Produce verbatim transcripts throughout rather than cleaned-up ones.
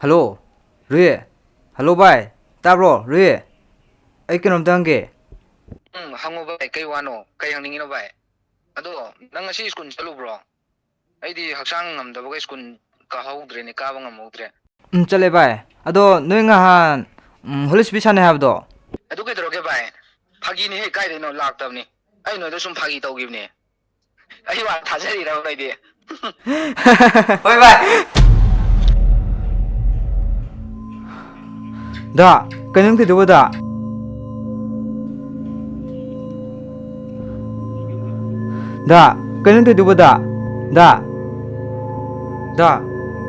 Hello, ꯔꯨꯍꯤ꯫ Hello ꯚꯥꯏ, ꯇꯥꯕ꯭ꯔꯣ ꯔꯨꯍꯤ? ꯑꯩ ꯀꯩꯅꯣꯝꯇ ꯍꯪꯒꯦ꯫ ꯎꯝ, ꯍꯪꯉꯣ ꯚꯥꯏ, ꯀꯩ ꯋꯥꯅꯣ? ꯀꯩ ꯍꯪꯅꯤꯡꯉꯤꯅꯣ ꯚꯥꯏ? ꯑꯗꯣ ꯅꯪ ꯉꯁꯤ ꯁ꯭ꯀꯨꯜ ꯆꯠꯂꯨꯕ꯭ꯔꯣ? ꯑꯩꯗꯤ ꯍꯛꯆꯥꯡ ꯉꯝꯗꯕꯒ ꯁ꯭ꯀꯨꯜ ꯀꯥꯍꯧꯗ꯭ꯔꯦꯅꯦ, ꯀꯥꯕ ꯉꯝꯍꯧꯗ꯭ꯔꯦ꯫ ꯎꯝ, ꯆꯠꯂꯦ ꯚꯥꯏ꯫ ꯑꯗꯣ ꯅꯣꯏ ꯉꯍꯥꯟ, ꯎꯝ, ꯍꯣꯂꯤ ꯁ꯭ꯄꯤꯠ ꯁꯥꯟꯅꯩ ꯍꯥꯏꯕꯗꯣ? ꯑꯗꯨ ꯀꯩꯗꯧꯔꯒꯦ ꯚꯥꯏ? ꯐꯥꯒꯤꯅꯤꯍꯦ, ꯀꯥꯏꯗꯩꯅꯣ? ꯂꯥꯛꯇꯕꯅꯤ꯫ ꯑꯩ ꯅꯣꯏꯗ ꯁꯨꯝ ꯐꯥꯒꯤ ꯇꯧꯈꯤꯕꯅꯦ꯫ ꯑꯩ ꯋꯥ ꯊꯥꯖꯔꯤꯔꯕ ꯅꯣꯏꯗꯤ? ꯍꯣꯏ ꯚꯥꯏ꯫ ꯗꯥ, ꯀꯩꯅꯣ ꯅꯪ ꯇꯧꯏꯗꯨꯕꯣ, ꯗꯥ? ꯗꯥ, ꯀꯩꯅꯣ ꯅꯪ ꯇꯧꯏꯗꯨꯕꯣ, ꯗꯥ? ꯗꯥ? ꯗꯥ?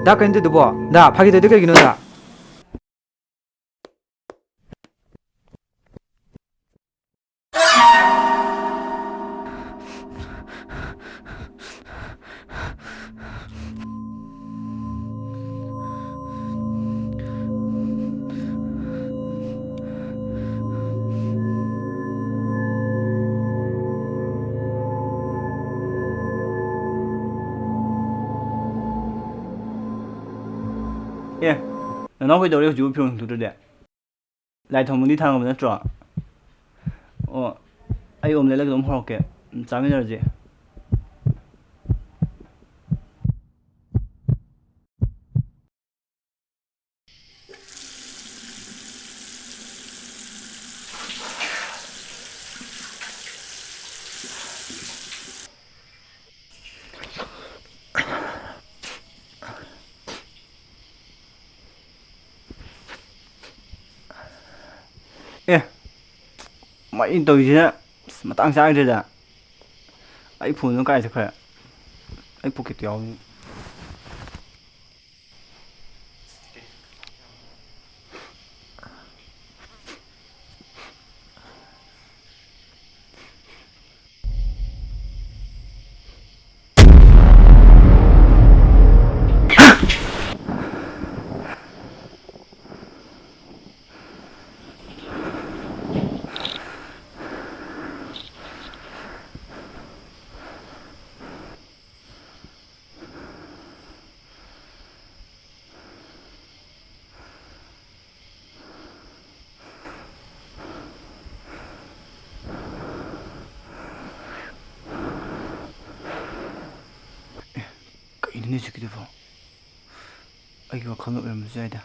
ꯗꯥ, ꯀꯩꯅꯣ ꯇꯧꯏꯗꯨꯕꯣ? ꯗꯥ, ꯐꯥꯒꯤ ꯇꯧꯏꯗꯣ ꯀꯩꯒꯤꯅꯣ, ꯗꯥ? ꯑꯦ, ꯅꯅꯥꯎ ꯀꯩꯗꯧꯔꯤ ꯍꯧꯖꯤꯛꯄꯨ ꯐꯤꯔꯣꯜ ꯍꯣꯡꯗꯣꯛꯇ꯭ꯔꯗꯤ? ꯂꯥꯏ ꯊꯥꯎꯃꯩꯗꯤ ꯊꯥꯡꯉꯕ ꯅꯠꯇ꯭ꯔꯣ? ꯑꯣ, ꯑꯩ ꯑꯣꯝꯂꯦꯠꯂ ꯀꯩꯅꯣꯝ ꯍꯧꯔꯛꯀꯦ, ꯆꯥꯃꯤꯟꯅꯔꯁꯦ꯫ ꯑꯦ, ꯃꯩ ꯇꯧꯔꯤꯁꯤꯅ, ꯑꯁ, ꯃꯇꯥꯡ ꯆꯥꯗ꯭ꯔꯦꯗ꯫ ꯑꯩ ꯐꯣꯟꯗꯨꯅ ꯀꯥꯏ ꯆꯠꯈ꯭ꯔꯦ? ꯑꯩ ꯄꯣꯀꯦꯠꯇ ꯌꯥꯎꯕꯅꯤ꯫ ꯅꯤꯡꯁꯤꯡꯈꯤꯗꯕ ꯑꯩꯒꯤ ꯋꯥꯈꯜꯅ ꯑꯣꯏꯔꯝꯕꯁꯨ ꯌꯥꯏꯗ꯫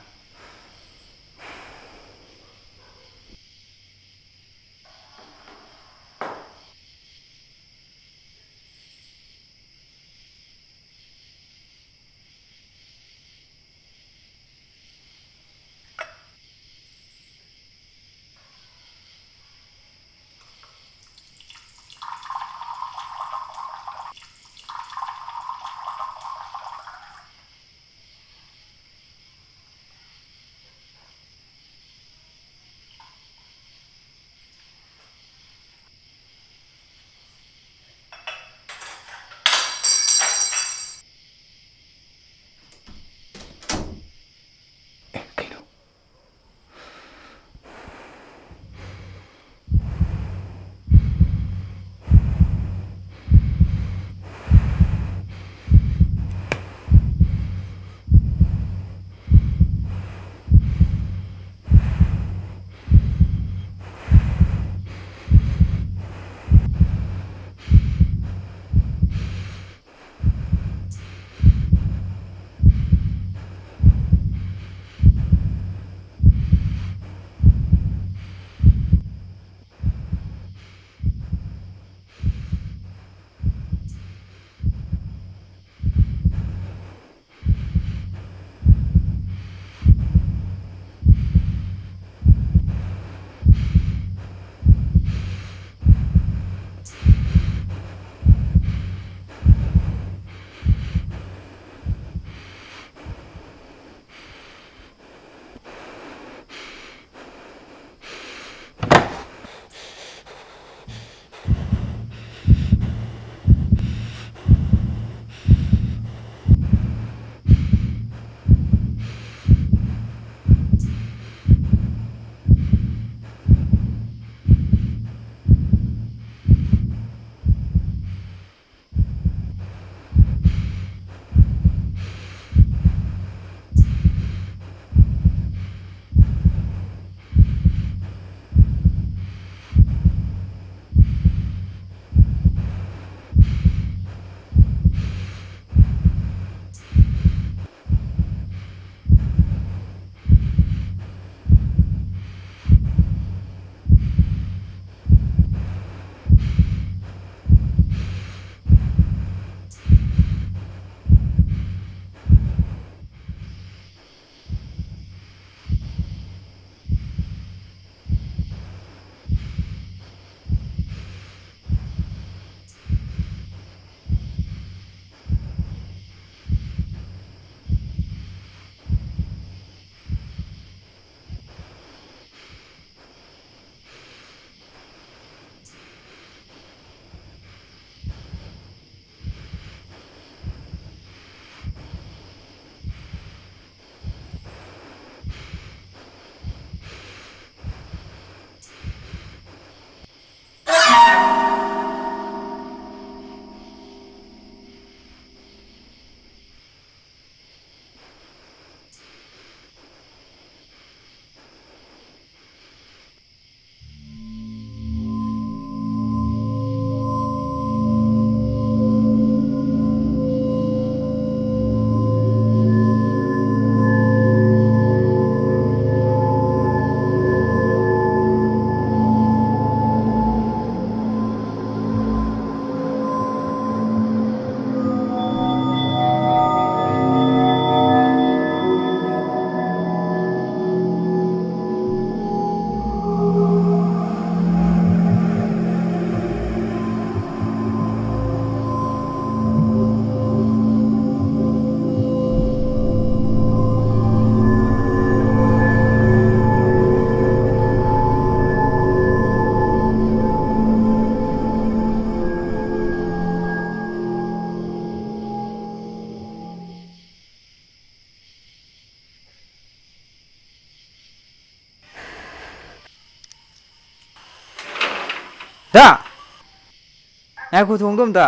ꯗꯥ! ꯉꯥꯏꯈꯣ, ꯊꯣꯡꯗꯣ ꯑꯝꯇ꯫